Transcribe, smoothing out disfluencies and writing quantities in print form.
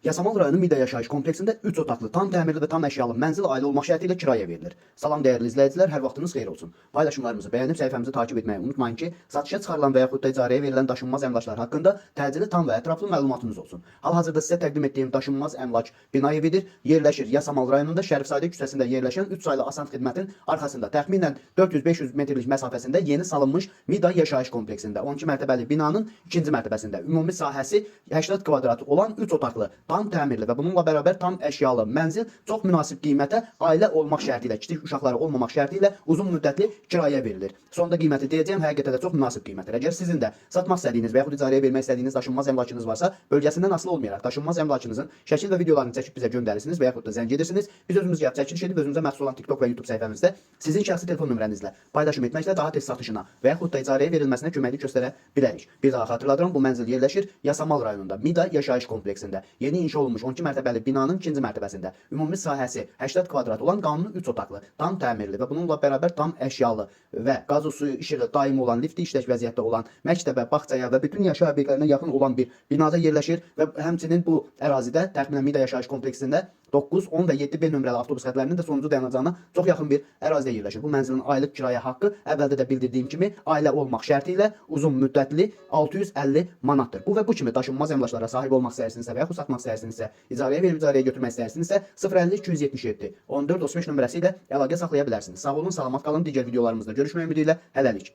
Yasamal rayonu Mida yaşayış kompleksində 3 otaqlı, tam təmirli və tam əşyalı mənzil ailə olmaq şərti ilə kirayəyə verilir. Salam dəyərli izləyicilər, hər vaxtınız xeyir olsun. Paylaşımlarımızı bəyənib səhifəmizi takip etməyi unutmayın ki, satışa çıxarılan və yaxud da icarəyə verilən daşınmaz əmlaklar haqqında təcili, tam və ətraflı məlumatınız olsun. Hal-hazırda sizə təqdim etdiyim daşınmaz əmlak bina evidir. Yerləşir Yasamal rayonunda Şərifzadə küçəsində yerləşən 3 saylı Asant xidmətin arxasında təxminən 400-500 metrlik məsafəsində yeni salınmış Mida yaşayış kompleksində 12 mərtəbəli binanın ikinci mərtəbəsində ümumi sahəsi 80 kvadrat olan 3 otaqlı, tam təmirli və bununla bərabər tam əşyalı mənzil çox münasib qiymətə ailə olmaq şərti ilə, kiçik uşaqları olmamaq şərti ilə uzun müddətli kirayə verilir. Sonda qiyməti deyəcəyəm, həqiqətən də çox münasib qiymətdir. Əgər sizin də satmaq istədiyiniz və yaxud icarəyə vermək istədiyiniz daşınmaz əmlakınız varsa, bölgəsindən asılı olmayaraq daşınmaz əmlakınızın şəkil və videolarını çəkib bizə göndərirsiniz və yaxud da zəng edirsiniz. Biz özümüz gəlib çəkiliş edib özümüzə məxsus olan TikTok və YouTube səhifəmizdə sizin şəxsi telefon nömrənizlə paylaşım etməklə daha tez satışına və yaxud da icarəyə verilməsinə köməklik göstərə bilərik. Bir daha xatırladıram, bu mənzil yerləşir Yasamal rayonunda, Mida yaşayış kompleksində. Yeni inşa olunmuş 12 mərtəbəli binanın ikinci mərtəbəsində. Ümumi sahəsi 80 kvadrat olan qanuni 3 otaqlı, tam təmirli və bununla bərabər tam əşyalı və qazı, suyu, işığı daimi olan, lifti işlək vəziyyətdə olan, məktəbə, bağçaya və bütün yaşayış obyektlərinə yaxın olan bir binada yerləşir və həmçinin bu ərazidə təxminən Mida yaşayış kompleksində 9, 10 və 7B nömrəli avtobus xətlərinin də sonuncu dayanacağına çox yaxın bir ərazidə yerləşir. Bu mənzilin aylıq kirayə haqqı əvvəldə də bildirdiyim kimi ailə olmaq şərti ilə uzun müddətli 650 manatdır. Bu və bu kimi daşınmaz əmlaklara sahib olmaq istəyirsinizsə və yaxud satmaq istəyirsinizsə, icarəyə verib icarəyə götürmək istəyirsinizsə 050 277 14 35 nömrəsi ilə əlaqə saxlaya bilərsiniz. Sağ olun, salamat qalın. Digər videolarımızda görüşmək ümidi ilə hələlik.